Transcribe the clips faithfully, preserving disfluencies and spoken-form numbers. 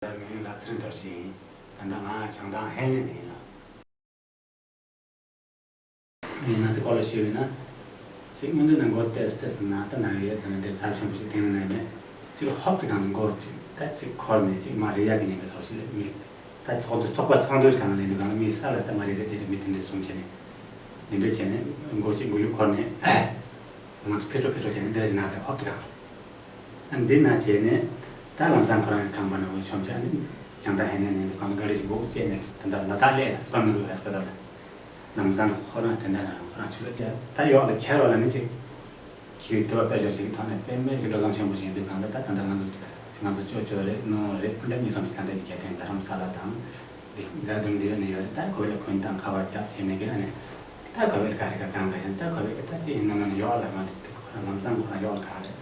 མིང་ལ་ཚེ་རིང་རྡོ་རྗེ་ཡིན། ད་ལྟ་ང་བྱང་ཐང་ཧན་ལེ་ནས་ཡིན་ལ། ངས་ང་ཚོའི་སྐོར་ལ་ཞུས་པ་ཡིན་ན། ཅིག་སྔོན་དུས་ནས་མགོ་བཏེགས་བཏེགས་ཟེར་ན་ད་ན་ཡོད་ཟེར་ན་འདིར་ཚབས་ཆེན་པོ་ཞིག་དེང་ན་ཡོད་མེད། ཅིག་ཧོབ་ཏེ་གང་ལ་མགོ་ཅིག་ད་ཅིག་འཁོར་ནས་ཅིག་མ་རེད་ཡག་གི་ཉེན་ཁ་ཚོར་ཞིག་ལས་མི། ད་ཚོགས་འདུ་ཚོགས་པ་ཚོགས་འདུ་ཞིག་གང་ལ་ལེན་དུས་གང་ལ་མི་ས་ལ་ད་མ་རེད་རེད་དེ་རེད་མི་དེ་འདྲ་གསུམ་བྱས་ནས། འདི་འདྲ་བྱས་ནས་མགོ་ཅིག་མགོ་ཡུ་འཁོར་ནས། ང་ཚོ་ཕེ་ཁྲོ་ཕེ་ཁྲོ་བྱས་ནས་འདིར་བཞིན་ན་རེ་ཧོབ་ཏེ་གང་། ཨ་འདི་ན་བྱས་ནས་ད་ལམ་སང་ཁོ་རང་གི་ཁང་པ་ནང་ངོས་ཤོམ་བྱས་ནས་བྱང་ཐང་ཧན་ནས་ནས་འདུག་གང་ག་རེ་ཞིག་འགོག་བྱས་ནས་ད་ལྟ་ལ་དྭགས་སླེབས་ལ་སུ་རང་ནུ་རུ་ཧ་སྤེ་ཏོ་ལ། ལམ་སང་ཁོ་རང་དེ་འདྲ་ན་ཁོ་རང་ཆུ་ལ་བྱས་ད་ཡོག་ལ་ཁྱེར་བ་ལ་ནི་ཅིག་ཁྱིའི་ལྟེ་བ་དཔལ་འབྱོར་ཞིག་གི་ཐོག་ནས་དཔེ་མེད་ཀྱི་འགྲོ་སོང་ཆེན་པོ་ཞིག་འདུག་གང་ལ་ད་ད་ལྟ་ང་ཚོ་ང་ཚོ་ཅོ་ཅོ་རེད་ནོ་རེད་སྤུན་ཟླ་གཉིས་གསུམ་ཞིག་ད་ལྟ་དེ་གལ་ཏེ་རྡ་རམ་ས་ལ་དང་། འདི་རྡ་དུམ་འདི་ཡོད་ནི་ཡོད་རེད། ད་ཁོ་ལ་གོན་དང་ཁ་པར་རྒྱབ་བྱས་ནས་གི་ཨ་ནི། ད་ཁོ་བོས་ག་རེ་ག་གང་ག་བཞིན་ད་ཁོ་བོས་གི་ད་ཅི་ཡིན་ནམ་ན་ནི་ཡོག་ལ་མ་འདུག་ཁོ་རང་ལམ་སང་ཁོ་རང་ཡོག་ལ་ག་རེད།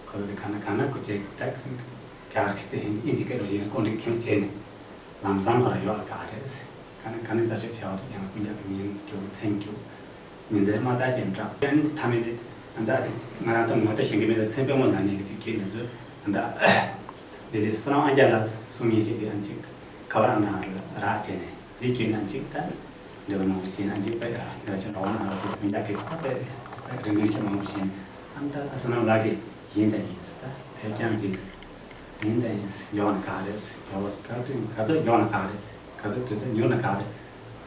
ཁོ་བོས་གི་ག་ན་ག་ན་ཁོ་ཅེ་ད་ག་རེ་སྟེ་ཧིན་ཨིན་ཇི་སྐད་རོ་ཡིན་ཀོན་ཀྲིག་ཁེམ་བྱས་ནས་ལམ་སང་ཁོ་རང་ཡོག་ལ་ག་རེད། ག་ན་ག་ནས་རྩ་ཆོད་བྱས་བ་དུ་ཡང་ཀུན་ཀྱང་གི་ཉིན་རྒྱུག་མཚན་རྒྱུག་ཉིན་མཚན་མ་ལྟ་ཅན་འདྲ་ཡང་ནི་ཐ་མི་ནི་ད་ང་རང་ད་ངོ་ལྟ་ཞིང་གི་མི་ལ་མཚན་དཔེ་མོ་ལ་ནས་གི་ཅིག་གི་ནི་ཚོད་ད། དེ་ལས་སོ་ནམ་ཨ་རྒྱ་ལགས་གསུང་ཡིན་ཞིག་དེ་ཨ་ཅིག་ཁ་བར་ཨ་ན་རག་བྱས་ནས་དེ་བརྒྱུད་ན་ཅིག་ད་འདྲ་བ་མང་པོ་ཞིག་ཨ་ཅིག་དཔེ་འདྲ་བ་ཅིག་རོགས་ན་རོགས་ཅིག་དོན་རྒྱག་གི་ད་དཔེ་རིན་ཐང་ཆེ་མང་པོ་ཞིག་ཨ་ད་ཨ་སོ་ནམ་ལགས་ཀྱིས་ཡིན་ད་ཡིན་ད་བས་ཀྱང་ཅིག་ཡིན་ད་ཡིན་ཡོང་ན་ག་རེད་ཡོང་བ་ག་དུས་ག་ཚོད་ཡོང་ན་ག་རེད་ག་ཚོད་དུས་ཚོད་ཉུལ་ན་ག་རེད་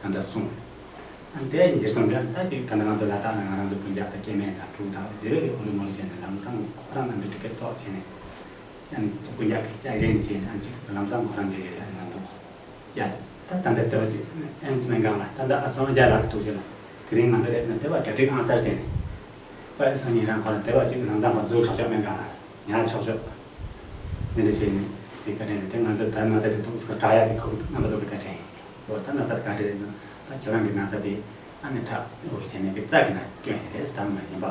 ཨ་ད་གསུངས། ཨ་དེ་ཡིན་དེ་སོང་ད་ད་ཅིག་ད་ང་ཚོ་ལ་དྭགས་ན་ང་རང་ཚོ་སྤུན་ཀྱག་ད་སྐྱེ་དམན་དང་ཕྲུ་གུ་དང་དེ་བས་ཀྱི་ཨུ་རུ་མོ་རུ་བྱས་ནས་ལམ་སང་ཁོ་རང་ལ་འདི་ཏི་ཀེ་ཊི་ཐོག་བྱས་ནས། ཡང་ནི་སྤུན་ཀྱག་གི་སྐྱག་རེ་ནི་བྱས་ནས་ཨ་ཅིག་ལམ་སང་ཁོ་རང་འདི་གི་ཡང་ང་འདུག་ཡ། ད་ད་ལྟ་ལྟ་བ་ཅིག་ཨེམ་སྨན་ཁང་ལ་ད་ལྟ་ཨ་སོང་རྒྱ་ལག་གི་ཐུག་ཆེ་ལ་དེ་རིང་ང་ཚོ་སླེབས་ན་ལྟེ་བ་གྲ་སྒྲིག་ཨང་གསར་བྱས་ནས་པ་ཨེ་སང་ཉིན་རང་ཁོ་རང་ལྟེ་བ་ཅིག་ལམ་སང་ཁོ་འཛུལ་ཆོག་ཆོག་སྨན་ཁང་ལ་ཉར་ཆོག་ཆོག་འདི་འདྲ་བྱས་ནས་དེ་ག་དྲན་རེད་དེ་ང་ཚོ་ད་ན་ཚ་དེ་འདུག་སྐོར་དྲག་ཡ་དེ་ཁོ་རྣམ་པ་ཚོ་གི་ག་དྲན་ཡོད་ད་ན་ཚ་དེ་ག་དྲན་རེད་ད་ཁྱོད་རང་གི་ན་ཚ་དེ་ཨ་ནི་དྲག་འོ་བྱས་ནས་གི་རྩ་གི་ན་སྐྱོན་ཡ་རེད་ད་མ་ཡིན་པ།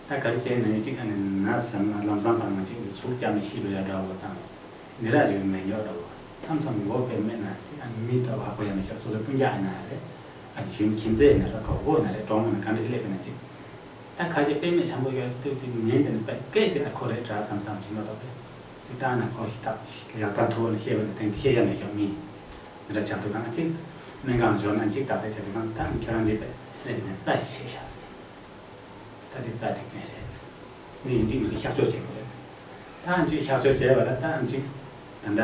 ད་ག་རེ་བྱས་ནས་གཅིག་ཨ་ནི་ན་ཟེར་ན་ལམ་སང་བར་མ་གཅིག་གིས་ཟུག་རྒྱབ་ནས་ཤི་འགྲོ་ཡ་འདྲ་བོ་དང་། ནི་ར་ཅིག་མེད་ཉོག་འདྲ་བོ། མཚམས་མཚམས་མགོ་དཔེ་མེད་ན་གཅིག་ཨ་ནི་མི་ལྟ་བ་ཧ་གོ་ཡ་མེད་ཤོག་སོ་སོའི་སྤུན་ཀྱག་ཨ་ན་རེད། ཨ་ནི་ཁྱིམ་ཁྱིམ་མཚེས་ཡིན་ན་ར་གྲོགས་པོ་ཡིན་ན་རེད་གྲོགས་མོ་ཡིན་ན་ག་འདྲ་ཞིག་སླེབས་པ་ན་གཅིག་ད་ཁ་ཤས་དཔེ་མེད་འཆམ་པོ་ཡོད་ཅིག་ལྟོས་ཅིག་ཉན་དེ་ནི་དཔེ་སྐད་དེ་ལ་ཁོ་རེད་དྲ་བསམ་བསམ་ཞིག་མ་གཏོགས་པས། ཅིག་ལྟ་ན་ཁོ་ཞིག་ཐག་ཞིག་ཡག་ཐག་མཐོ་བོ་ལ་བཤད་པ་ནི་དེང་དུ་བཤད་ཡ་མེད་ཤོག་མི། འདི་འདྲ་ཆགས་འདུག་གང་གཅིག་སྨན་ཁང་ལ་འབྱོར་ན་གཅིག་ཏག་ཏག་བྱས་འདུག་གང་ད་ཁྱོད་རང་འདི་དཔེ་སླེབས་ནས་རྩ་ཞིག་བྱས་ཤག་ཟེར། ད་དེ་རྩ་ཐིག་མེད་རེད། འདི་ཡིན་གཅིག་མིན་གཅིག་གཤག་བཅོས་བྱེད་དགོས་རེད། ད་ཨ་ཅིག་གཤག་བཅོས་བྱས་པ་ལ་ད་ཨ་ཅིག་ད་ལྟ་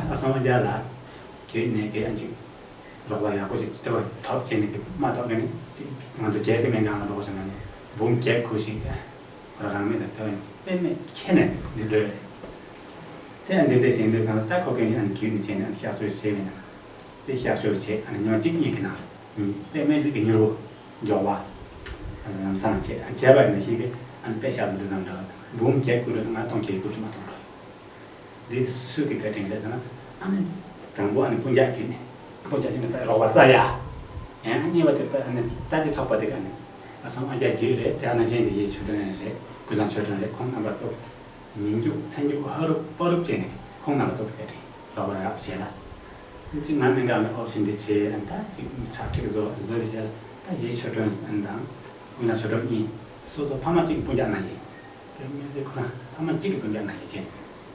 ཨ་སོང་རྒྱ་ལ་བརྒྱུད་ནས་དེ་ཨ་ཅིག་རོགས་པ་ཡག་པོ་ཞིག་ལྟེ་བ་ཐོབ་བྱས་ནས་དེ་མ་ཐོབ་ནས་ཅིག་ང་ཚོ་རྒྱལ་ཁབ་སྨན་ཁང་ལ་འགྲོ་དགོས་བྱུང་ན་ནས་འབུམ་བརྒྱད་དགུ་ཞིག་ཁོ་རང་རང་མེད་ལ་ལྟེ་བ་ནས་དཔེ་མེད་ཁྱེར་ནས་འདི་འགྲོ་ཡ་རེད། དེ་ཨ་འདི་འདྲ་ཞིག་འདུག་གང་ལ་ད་ཁོ་གིས་ཨ་ནི་བརྒྱུད་ནས་བྱས་ནས་ཨ་ནི་གཤག་བཅོས་བྱས་མེད་ན། དེ་གཤག་བཅོས་བྱས་ཨ་ནི་ཉི་མ་གཅིག་གཉིས་ཀྱི་ནང་ལ་དཔེ་མེད་ཅིག་གི་མྱུར་བོ་མགྱོགས་པ་ལམ་སང་བྱས་བྱས་པ་ཡིན་ན་ཤེས་གི་ཨ་ནི་དཔེ་ཤག་འདི་ཙམ་འདྲ་བ་དང་འབུམ་བརྒྱད་དགུ་རེ་ལྔ་སྟོང་བརྒྱད་དགུ་བཅུ་མ་གཏོང་འགྲོ། འདི་སུ་གི་བཀའ་དྲིན་རེད་ཟེར་ན་ཨ་ནི་དང་པོ་ཨ་ནི་སྤུན་ཀྱག་བརྒྱུད་ནས་སྤུན་ཀྱག་བརྒྱུད་ནས་དཔེ་རོགས་པ་རྩ་ཡ་ཡང་གཉིས་པ་དེ་དཔེ་ཨ་ནི་ད་དེ་ཚོགས་པ་དེ་ག་ནི་ཨ་སང་ཨ་རྒྱ་བརྒྱུད་རེད་དེ་ཨ་ན་ཆེན་དེ་ཡེ་ཆོས་སྒྲོན་རེད་ཀུན་བཟང་ཆོས་སྒྲོན་རེད་ཁོང་རྣམ་པ་ཚོ། ཉིན་རྒྱུག་མཚན་རྒྱུག་ཧ་རུབ་པ་རུབ་བྱས་ནས་ཁོང་རྣམ་པ་ཚོ་གི་བཀའ་དྲིན་རོགས་པ་རག་བྱས་ལ། ཅིག་ང་སྨན་ཁང་ལ་ཨོ་ཕི་སི་ཡན་དེ་བྱས་ཨ་ད་ཅིག་ཕྱག་ཁྲིག་བཟོ་བཟོ་བྱས་ལ་ད་གཞིས་ཆོས་སྒྲོན་ཨ་དང་ཀུན་ལ་ཆོས་སྒྲོན་གཉིས་སོ་སོ་ཕ་མ་གཅིག་སྤུན་ཀྱག་ན་ཡིན། དེ་མི་ཚེ་ཁོ་རང་ཕ་མ་གཅིག་གི་སྤུན་ཀྱག་ན་ཡིན་བྱས་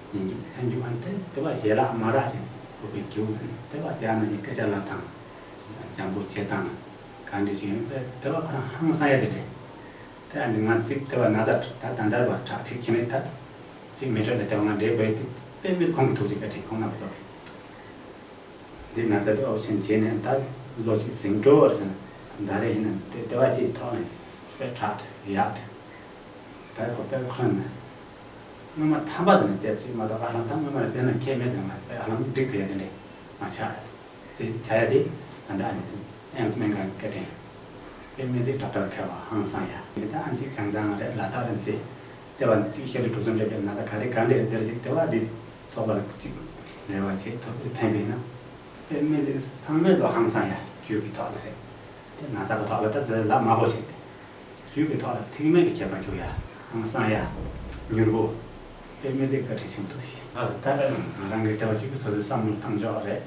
ཉིན་རྒྱུག་མཚན་རྒྱུག་ཨ་དེ་དེ་བ་ཞལ་ལག་མ་རག་བྱས་ཁོ་པའི་རྒྱུག་དེ་བ་དེ་ཨ་ན་ཡིན་སྐད་ཆ་ལབ་དང་། ལྗང་པོ་བྱེད་སྟངས་ག་འདྲ་ཞིག་ཡིན་པས་དེ་བ་ཁོ་རང་ཧང་སང་ཡ་དེ་རེད། དེ་ཨ་ནི་ང་ཚིག་དེ་བ་ན་ཚ་ད་ད་འདར་བ་ཁྲག་ཁྲིག་ཁྱི་མེད་ཐབས་ཅིག་མི་སྤྲོད་ལ་དེ་བ་ང་འདྲེ་བས་དེ་དཔེ་མི་ཁོང་གི་ཐུགས་ཀྱི་བཀའ་དྲིན་ཁོང་རྣམ་པ་ཚོ་གི་འདི་ན་ཚ་དེ་ཨོ་ཕི་སི་ཡན་བྱས་ནས་ད་ལོ་གཅིག་ཟིང་འགྲོ་བར་ཟིན་ད་རེ་ཡིན་ན་དེ་དེ་བ་ཅིག་ཐོག་ནས་དཔེ་ཁྲག་ཡག་དེ་ད་ཁོ་དཔེ་ཁོ་རང་ན་སྔོན་མ་ཐམ་པ་ཟིན་ནས་བལྟས་ཚུལ་མ་གཏོགས་ཨ་རང་ད་སྔོན་མ་རེ་བལྟས་ན་ཁྱད་མེད་ཟིན་མ་དཔེ་ཨ་རང་འགྲིག་ཐུབ་ཡ་དེ་འདྲས་མ་ཆགས། དེ་བྱ་ཡ་དེ་ད་ལྟ་ཨ་ནི་ཚིག་ཨེམ་སི་སྨན་ཁང་གི་སྐད་འཕྲིན་དཔེ་མི་ཚིག་དྲག་དྲག་ཁ་བ་ཧང་སང་ཡ་དེ་ད་ཨ་ཅིག་བྱང་ཐང་རེད་ལ་དྭགས་རེད་ཅེས་ལྟེ་བ་གཅིག་ཤེས་རིག་དྲུག་ཚོ་འདྲེས་པའི་ན་ཚ་ག་རེ་ག་འདྲས་འདིར་ཞིག་ལྟེ་བ་འདི་ཚོགས་པ་ལ་གཅིག་རེ་བ་བྱེད་ཐུབ་པའི་ཕན་པས་ན་དཔེ་མི་ཚིག་ཚང་མས་ཚོ་ཧང་སང་ཡ་རྒྱུད་ཀྱི་ཐོག་ལ་རེད་དེ་ན་ཚ་གི་ཐོག་ལ་ད་ཟེར་ལབ་མ་དགོས་ཤིག་རྒྱུད་ཀྱི་ཐོག་ལ་ཐེག་དམན་གྱི་ཁྱད་པར་གྱུར་ཡ་ཧང་སང་ཡ་མྱུར་པོ་དཔེ་མི་ཚིག་བཀའ་དྲིན་ཆེན་པོ་ཞིག་ཨ་ད་ད་ང་རང་གི་ལྟེ་བ་གཅིག་གི་སོ་སོའི་བསམ་བློ་བཏང་ཆོག་རེད།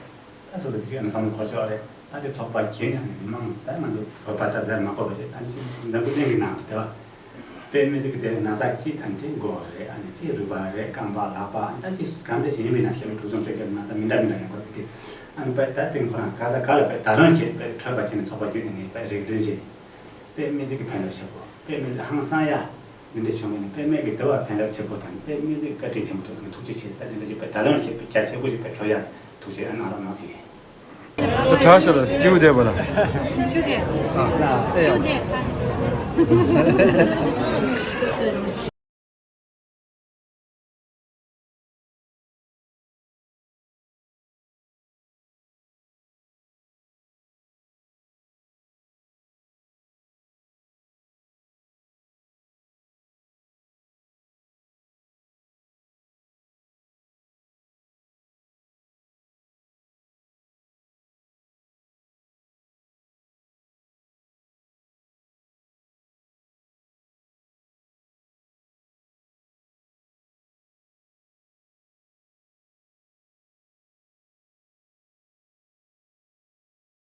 ད་སོ་སོ་གཅིག་ནས་བསམ་བློ་འཁོར་ཆོག་རེད། ད་དེ་ཚོགས་པ་བརྒྱུད་ནས་མི་མང་ད་ང་ཚོ་བོད་པ་ད་ཟེར་མ་དགོས་པ་ཞིག་ད་ཅི་འཛམ་བུ་གླིང་གི་ནང་ལ་དེ་ དཔེ་མི་སྲིད་ཀྱི་དེ་ན་ཚ་གཅིག་དང་དེ་མགོ་རེད། ཨ་ནི་གཅིག་རུས་པ་རེད། རྐང་པ་ལག་པ། ཨ་ནི་ད་ཅི་གང་འདྲ་ཞིག་ཡིན་པའི་ན་ཤེས་པའི་དྲུག་ཙམ་ཤོད་ཀྱི་ན་ཚ་མི་འདྲ་མི་འདྲ་ཡོང་གི་རེད། དེ་ཨ་ནི་དཔེ་ད་དེ་ཁོ་རང་ག་ས་ག་ལ་དཔེ་ད་ལོན་གྱི་དཔེ་འཕྲོད་པ་བྱས་ནས་ཚོགས་པ་བརྒྱུད་ནས་ངས་དཔེ་རེ་སྐུལ་བྱས། དཔེ་མི་སྲིད་ཀྱི་ཕན་ཐོགས་ཆེ་པོ། དཔེ་མི་སྲིད་ཧང་སང་ཡ་འདི་འདྲ་བྱུང་བ་ནི་དཔེ་མེད་ཀྱི་དུ་བ་ཕན་ཐོགས་ཆེ་པོ་དང་། དཔེ་མི་སྲིད་བཀའ་དྲིན་ཆེན་པོ་ཐུགས་ཐུགས་རྗེ་ཆེ་ཟེར། ད་དེ་འདྲ་ཅིག་དཔེ་ད་ལོན་གྱི་དཔེ་རྒྱ་ཆེ་པོ་ཞིག་དཔེ་འཕྲོད་ཡ་ཐུགས་རྗེ་གནང་རོགས་གནང་ཟེར་གྱི་ཡིན། ད་དྲག་ཤ་ལ་སྐྱིད་པོ་བསྡད་པ་ལ། ཁྱོད་དེ། ཨ། ཁྱོད་དེ་དྲག